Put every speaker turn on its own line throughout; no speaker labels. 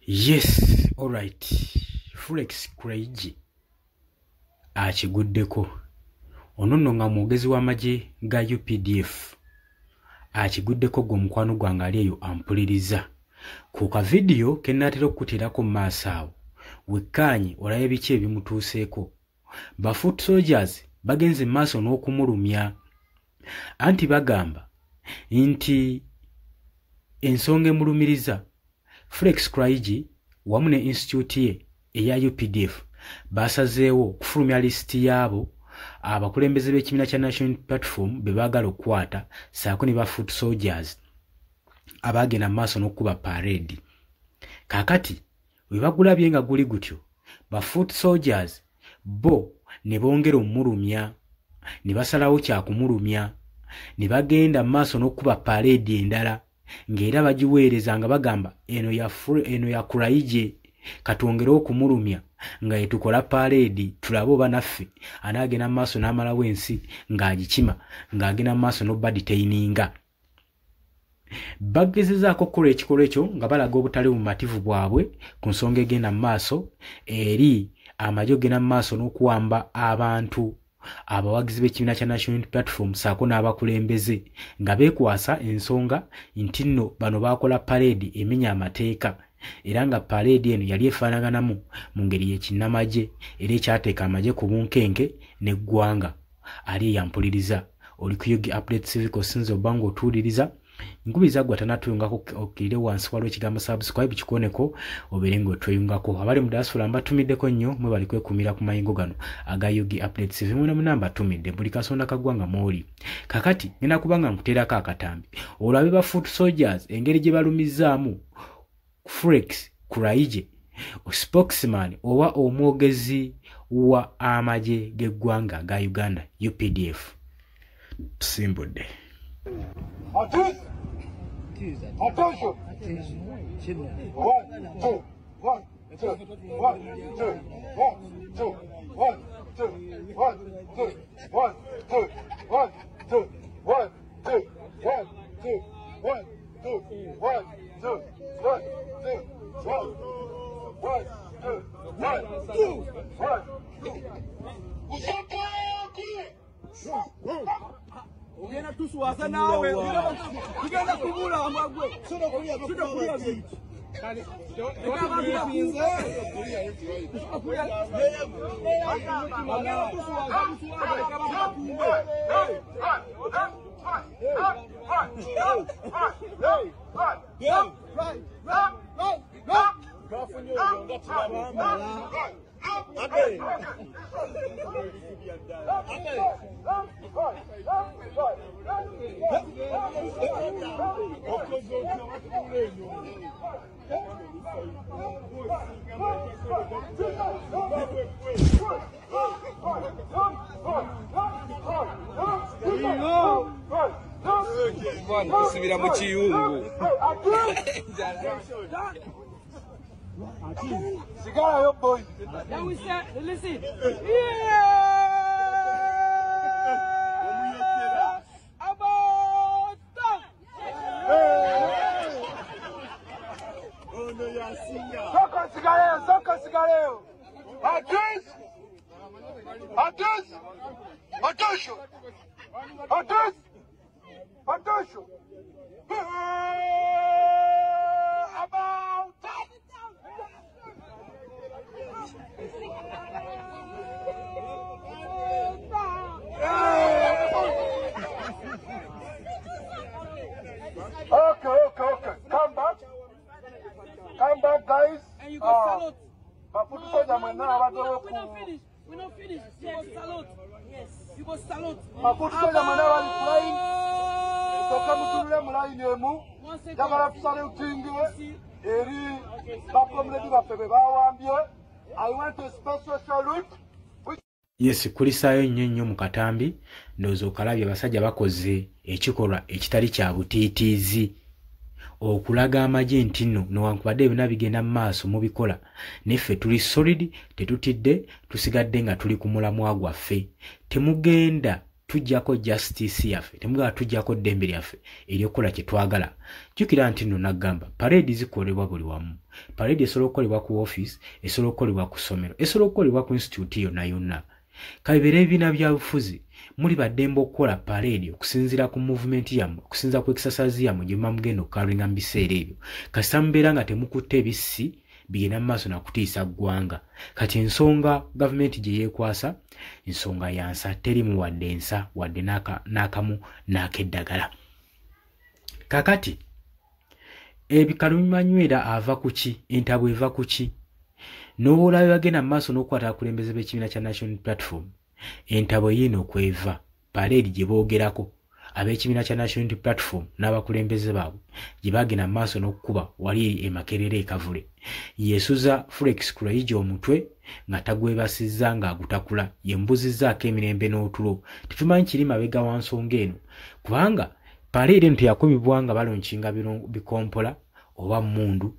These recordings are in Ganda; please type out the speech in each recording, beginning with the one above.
Yes, alright. Felix Kulayigye akiguddeko. Ono nno nga mwogezi w'amagye ga UPDF akiguddeko gwe omukwano gwange ali eyo ampuliriza. Ku kavidiyo ke nnaatera okukuteerako mu maaso awo, wekkaanye olabe biki ebimutuuseeko. Ba foot soldiers bagenze mu maaso n'okumulumya. Anti bagamba nti ensonga emulumiriza Felix Kulayigye wamu ne institute ye eya UPDF basazeewo okufulumya lisiti y'abo abakulembeze b'ekibiina kya National Platform be baagala okukwata ssaako ne ba foot soldiers abaagenda mu maaso n'okukuba parade. Kaakati bwe bagulabye nga guli gutyo, ba foot soldiers bo ne bongera omulumya, ne basalawo kya kumulumya, ne bagenda mu maaso n'okukuba parade endala ng'era bagiweereza nga bagamba eno ya Kulayigye, katwongere okumulumya nga yetukola parade tulabe oba naffe anaagenda mu maaso n'amalawo ensi ng'agikima ng'agenda mu maaso n'obadetaininga. Bagezezaako okukola ekikolwa ekyo nga balaga obutali bumativu bwabwe ku nsonga egenda mu maaso eri amagye ogenda mu maaso n'okuwamba abantu abawagizi b'ekibiina kya National Platform ssaako n'abakulembeze nga beekwasa ensonga nti nno bano baakola parade emenya amateeka era nga parade eno yali efaanaganamu mu ngeri y'ekinnamagye era ekyateeka amagye ku bunkenke n'eggwanga. Ali eyampuliriza oli ku UG Update Civic osinze obba ng'otuwuliriza, nkubiriza gwe atanatuyungako okkirire wansi waliwo ekigambo subscribe kikoneko obeere ng'otweyungako. Abali mu diaspora mbatumiddeko nnyo mwe bali kwekuumira ku mayingo gano aga UG Update TV mwena mwena mbatumidde buli kasonda ka ggwanga mw'oli. Kakati ngenda kuba nga nkuteerako akatambi olabe ba foot soldiers engeri gye balumizzaamu Felix Kulayigye, spokesman oba omwogezi wa amagye g'eggwanga ga Uganda UPDF. Tusimbudde.
Attention! 1, 2, 1, 2, 1, 2, 1, 2, 1, 2, 1, 2, 1, 2, 1, 2, 1, 2, 1, 2, 1, 2, 1, 2, 1, 2, 1, 1, 2, 1, 2, 1.
Ogenda tuswaza naawe tugenda kubula amagwe sino kulya bintu Kusubira mu kiyungu.
Sigala boy.
Now we say, listen.
Yeah! About time.
Soka sigaleo, soka sigaleo. Attention! Attention! Attention! Attention! About time. Okay. Come back. Come back, guys.
And you go salute.
No,
we not finish. We not finish. You go salute. Yes. You go salute.
I want a special salute.
Yes, kulisaayo nnyo nnyo mu katambi ndowooza okalabye abasajja bakoze ekikolwa ekitali kya butiitiizi okulaga amagye nti nno newankubadde byonna bigenda mu maaso mubikola neffe tuli solid, tetutidde, tusigadde nga tuli ku mulamwa gwaffe. Temugenda Tujjako justice yaffe, temugamba tujjako ddembe lyaffe ery'okukola kye twagala. Jjukira nti nno nagamba parade zikolebwa buli wamu. Parade esobola okukolebwa ku office, esobola okukolebwa ku ssomero, esobola okukolebwa ku institute yonna yonna. Kabibeere ebibiina bya bufuzi, muli baddembe okukola parade okusinziira ku movement yammwe, okusinziira ku exercise yammwe gye muba mugenda okukalinga mu biseera ebyo. Kasita mubeera nga temukutte ebissi bigenda mu maaso nakutiisa ggwanga. Kati ensonga gavumenti gye yeekwasa nsonga ya nsa, terimu wadde ensa wadde n'akamu n'akeddagala. Kakati ebikalumanywera ava ku ki? Entabwe eva ku ki? N'olaba bagenda mu maaso n'okukwata abakulembeze b'ekibiina kya National Platform, entabwe yiino kweva parade gye boogerako ab'ekibiina kya National Platform n'abakulembeze baabwe gye bagenda mu maaso n'okukuba wali e Makerere e Kavule. Yesuza Felix Kulayigye omutwe nga tagwebasizza ng'agutakula, yembuzizzaako emirembe n'otulo. Tetumanyi kiri mabega wa nsonga eno, kubanga parade eno teyakubibwa nga balonkinga bikompola oba mmundu.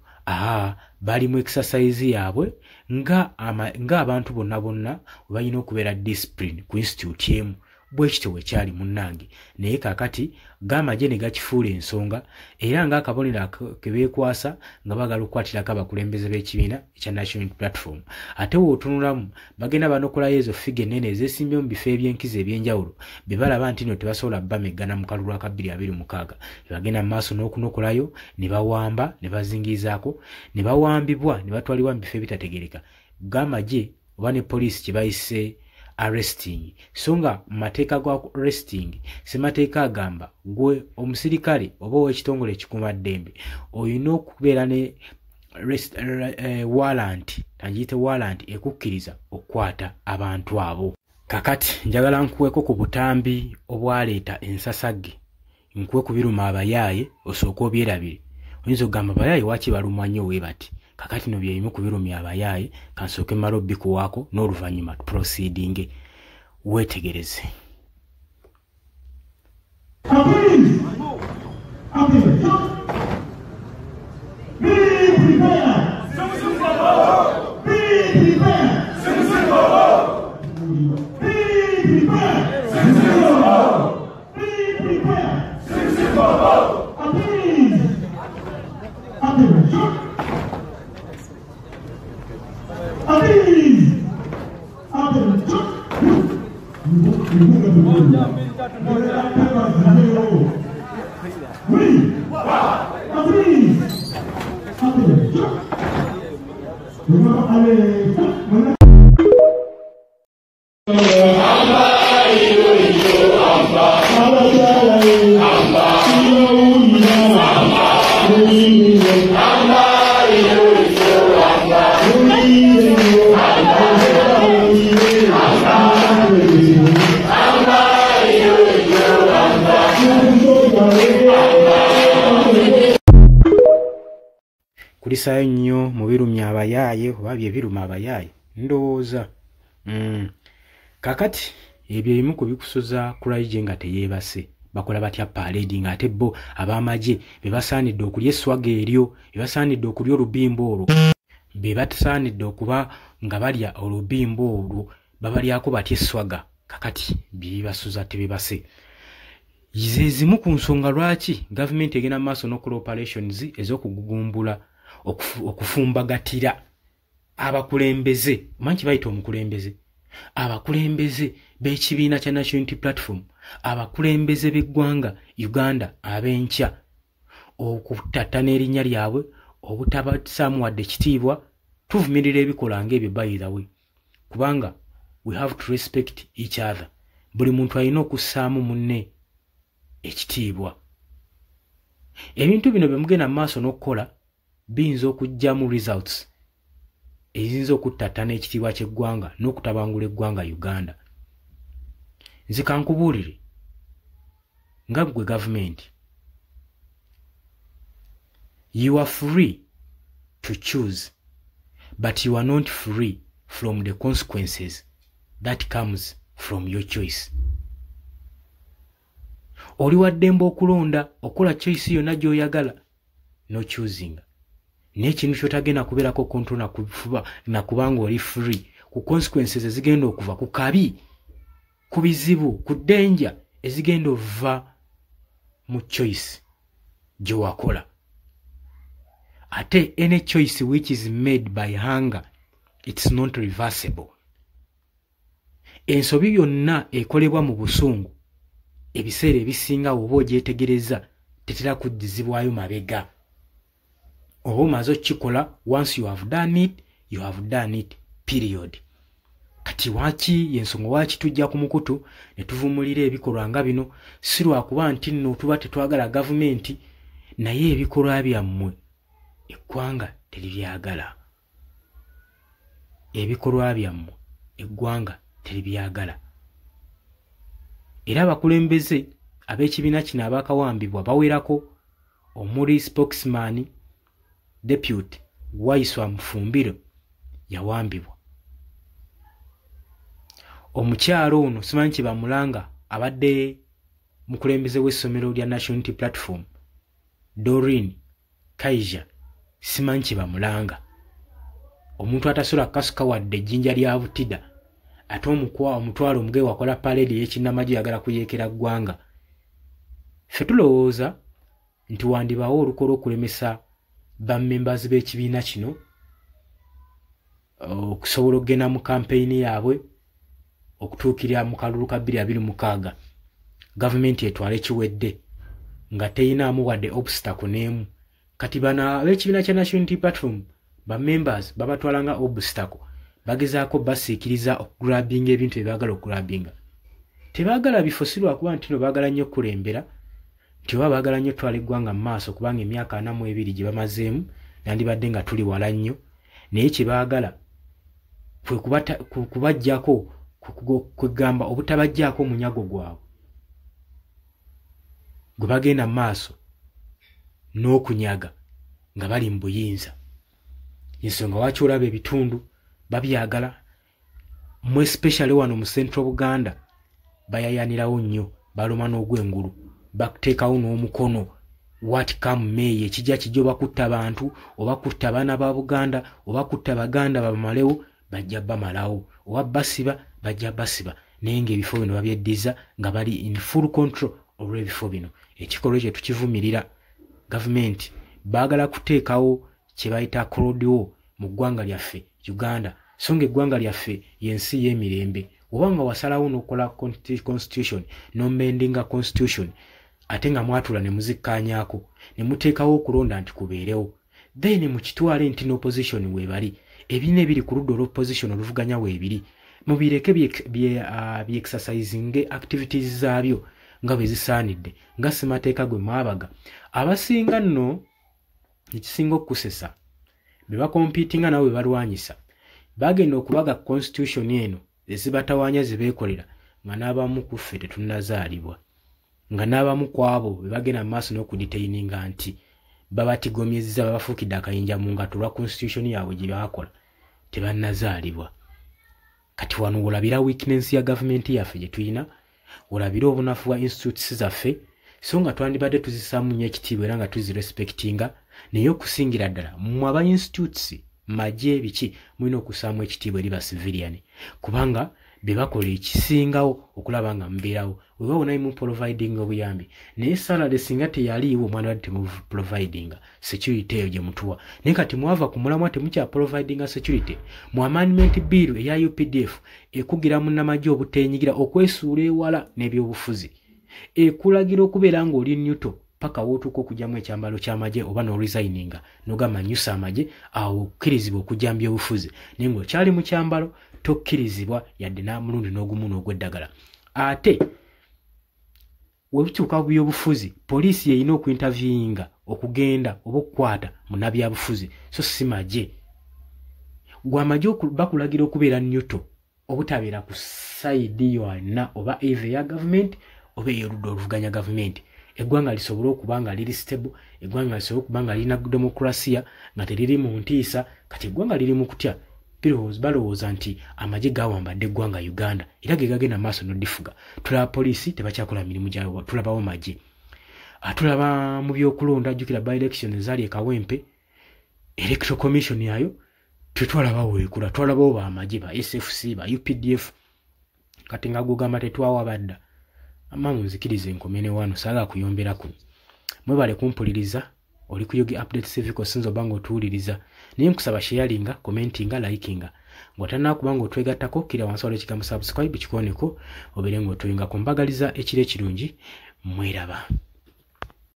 Bali mu exercise yaabwe ng'abantu bonna bonna balina okubeera discipline ku institute emu. Bwe kityo bwe kyali munnange. Naye kaakati g'amagye ne gakifuula ensonga, era ng'akabonero ke beekwasa nga baagala okukwatirako abakulembeze b'ekibiina ekya National Platform. Ate w'otunulamu bagenda banokolayo ezo ffiga ennene ezeesimbye mu bifo eby'enkizo eby'enjawulo be balaba nti nno tebasobola bbameggana mu kalulu aka 2026. Bagenda mu maaso n'okunokolayo ne bawamba ne bazingizaako ne bawambibwa ne batwalibwa mu bifo ebitategeereka. G'amagye oba ne poliisi kye bayise arresting. So nga mu mateeka ga arresting, ssemateeka agamba gwe omusirikale oba ow'ekitongole ekikuumaddembe olina okubeera ne warrant, tangiyite warrant ekukkiriza okukwata abantu abo. Kakati njagala nkuweko ku butambi obwaleeta ensasagge, nkuwe ku biruma abayaaye osooke obyerabire. Oyinza okugamba abayaaye waaki balumwa nnyo we bati. Kakati no bye bimu ku birumya abayaaye, kansooke mmale obbikuwaako n'oluvannyuma tuproceedinge. Weetegereze. Kulisaayo nnyo mu birumya abayaaye oba bye biruma abayaaye ndowooza. Kakati ebyo ebimu ku bikusuza Kulayigye nga teyeebase. Bakola batya parade ng'ate bo ab'amagye be basaanidde okulya esswaga eryo, be basaanidde okulya olubimba olwo, be basaanidde okuba nga balya olubimba olwo, babalyako batya esswaga. Kakati bibasuza tebebase. Ze zimu ku nsonga lwaki gavumenti egenda mu maaso n'okukola operations ez'okugugumbula okufumbagatira abakulembeze. Omanyi kye bayita omukulembeze? Abakulembeze b'ekibiina kya National Unity Platform, abakulembeze b'eggwanga Uganda ab'enkya, okutattana erinnya lyabwe, obutabasaamu wadde kitiibwa. Tuvumirira ebikola ng'ebyo by the way, kubanga we have to respect each other. Buli muntu alina okussaamu munne ekitiibwa. Ebintu bino bye mugenda mu maaso n'okukola biyinza okuggyamu results eziyinza okuttattana ekitiibwa ky'eggwanga n'okutabangula eggwanga Uganda. Nze kankubuulire nga ggwe gavumenti, you are free to choose, but you are not free from the consequences that comes from your choice. Oli wa ddembe okulonda okukola choice yonna gy'oyagala no choosing, naye ekintu ky'otagenda kubeerako control nakufuba nakubanga oli free ku consequences ezigenda okuva ku kabi ku bizibu, ku danger ezigenda ova mu choice gye wakola. Ate any choice which is made by hunger, it's not reversible. Ensobi yonna ekolebwa mu busungu ebiseera ebisinga oba ogyetegereza tetera kuddizibwayo mabega. Oba omaze okukikola, once you have done it, you have done it, period. Kati waki yensonga waki tujja ku mukutu ne tuvumulira ebikolwa nga bino? Si lwakuba nti nno tuba tetwagala gavumenti, naye ebikolwa byammwe eggwanga teribyagala. Ebikolwa byammwe eggwanga teribyagala. Era abakulembeze ab'ekibiina kino abakawambibwa bawerako, omuli spokesman deputy Waiswa Mufumbiro yawambibwa. Omukyalo ono simanyi kye bamulanga, abadde mukulembeze w'essomero lya National Unity Platform, Doreen Kaija, simanyi kye bamulanga. Omuntu atasobola kukasuka wadde ejjinja lya butida, ate omutwalo omuge wakola parade ey'ekinnamagye, yagala kuyeekera ggwanga. Ffe tulowooza nti wandibaawo olukola okulemesa bammembers b'ekibiina kino okusobola okugenda mu kampeyini yaabwe okutuukirira mu kalulu ka 2026, gavumenti etwale kiwedde nga teyinaamu wadde obstacle n'emu. Kati bano ab'ekibiina kya National Unity Platform, ba members babatwala nga obstacle, bagezaako basiikiriza okugrabinga ebintu bye baagala okugrabinga. Tebaagala bifo si lwakuba nti no baagala nnyo okukulembera, nti oba baagala nnyo otwala eggwanga mu maaso, kubanga emyaka 42 gye bamazeemu nandibadde nga tuli wala nnyo. Naye kye baagala kwe kubaggyako, kwegamba obutabaggyako omunyago gwabwe gwe bagenda mu maaso n'okunyaga nga bali mu buyinza. Ensonga waki olaba ebitundu babyagala, mu especially wano mu Central Buganda bayayanirawo nnyo, baluma n'ogwengulu, bakuteekawo n'omukono. What come may, ekijja kijja, oba kutta bantu, oba kutta abaana ba Buganda, oba kutta Baganda babamalewo, bajja bamalawo, oba basiba, bajja basiba. Naye ng'ebifo bino babyeddiza nga bali in full control olw'ebifo bino. Ekikolwa ekyo tukivumirira. Gavumenti baagala kuteekawo kye bayita cold war mu ggwanga lyaffe Uganda, so nga eggwanga lyaffe y'ensi y'emirembe. Oba nga wasalawo n'okola constitution, n'omendinga constitution, ate nga mwatula ne muzikkaanyaako ne muteekawo okulonda nti kubeerewo, then mukitwale nti n'opposition weebali, ebiina ebiri ku ludda olw'opposition oluvuganya weebiri, mubireke bye exercisinge activities zaabyo nga bwe zisaanidde nga ssemateeka gwe mwabaga. Abasinga nno ekisinga okukusesa be bakompitinga nabo be balwanyisa bagenda okubaga constitution eno ezibatawaanya ze beekolera nga n'abamu ku ffe tetunnazaalibwa, nga n'abamu ku abo be bagenda mu maaso n'okudetaininga nti babatigomyezza, babafuukidde akayinja mu ngato olwa constitution yaabwe gye baakola, tebannazaalibwa. Kati wano olabira weakness ya gavumenti yaffe gye tulina, olabira obunafu bwa institutes zaffe, so nga twandibadde tuzissaamu nnyo ekitiibwa era nga tuzirespectinga. Naye okusingira ddala mmwe aba institutes, magye, biki, mulina okussaamu ekitiibwa eri ba civilian, kubanga be bakola ekisingawo okulaba nga mubeerawo. Weewaawo naye muprovidinga obuyambi, naye salary singa teyaliiwo omwana wadde temuprovidinga security eyo gye mutuwa. Naye kati mwava ku mulamwa, temukyaprovidinga security. Mu amendment bill eya UPDF ekugira munnamagye obuteenyigira okwesuula ewala n'ebyobufuzi, ekulagira okubeera ng'oli neutral paka wootuuka okugyamu ekyambalo ky'amagye oba n'oresigninga n'ogamba nyusa amagye, awo okkirizibwa okujja mu byobufuzi. Naye ng'okyali mu kyambalo tokkirizibwa yadde n'amulundi n'ogumu n'ogw'eddagala. Ate webituuka ku byobufuzi, poliisi yeyina okuinterveninga okugenda oba okukwata munnabyabufuzi, so si magye. Gwe amagye bakulagira okubeera neutral, obutabeera ku side yonna, oba eva eya gavumenti oba ey'oludda oluvuganya gavumenti, eggwanga lisobole okuba nga liri stable, eggwanga lisobole okuba nga lirina demokrasiya, nga teriri mu ntiisa. Kati eggwanga liri mu kutya, balowooza nti amagye gawambadde eggwanga Uganda era ge gagenda maaso nodifuga. Tulaba poliisi tebakyakola mirimu gyayo, tulabawo magye. Tulaba mu byokulonda, jjukira by election ezaali e Kawempe, Electoral Commission yayo tetwalabawo ekula, twalabawo bamagye ba SFC, ba UPDF. Kati nga gugamba tetwawa badda. Amma munzikirize nkomene wano, saagala kuyombera kuno. Mwebale kumpuliriza. Oli ku Yugi Update Civic, osinza oba nga otuwuliriza, naye nkusaba sharinga, commentinga, likinga. Ng'otannaba nga otwegattako, kira wansi waliwo ekigambo subscribe, kikoneko obeere ng'otuyungako. Mbagaliza ekiro ekirungi, mweraba.